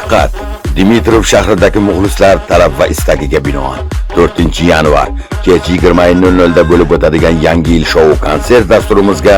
Diqqat! Dmitrov shahridagi muxlislar talab va istagiga binoan 4 yanvar kech 20:00 da bo'lib o'tadigan Yangi yil shou konsert dasturimizga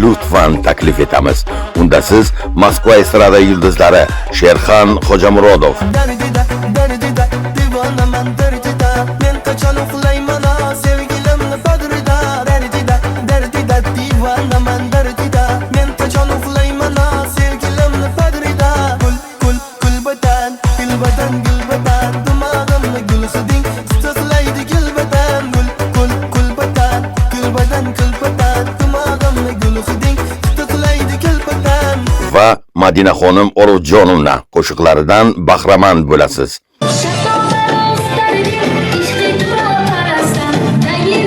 lutfan taklif etamiz. Unda siz Moskva estrada yulduzlari Sherxan Xo'jamurodov, Dardida, dardida, devonaman dardida. Men qachon uxlayman, ah, sevgilimni bag'rida. Dardida, dardida, devonaman dardida. Men qachon uxlayman, ah, sevgilimni bag'rida. Gul, gul, gulbatan, gulbatan, gulbatan. Dimog'imni gul hiding qitiqlaydi gulbatan. Gul, gul, gulbatan, gulbatan, gulbatan. Dimog'imni gul hiding qitiqlaydi gulbatan. Va Madinaxonim Orifjonovna qo'shiqlaridan bahramand bo'lasiz. شب عشق تو را پرستم نگیر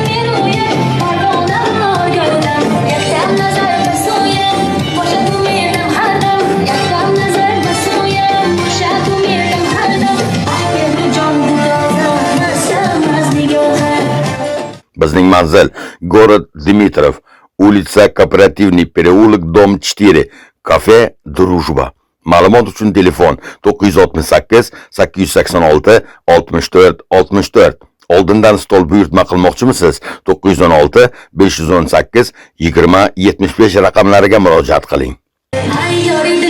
میرویم پروانم ناگردم یکدم نظر بسویم باشد امیدم هر دم یکدم نظر بسویم باشد امیدم هر دم اگر جان گدازم مستم از نگاهت. Bizning manzil: город Дмитров, улица Кооперативный, переулок, дом 4, кафе «Дружба». Ma'lumot uchun telefon 968 886 64 64. Oldindan stol buyurtma qilmoqchimisiz? 916 518 20 75 raqamlariga murojaat qiling. Ay yori.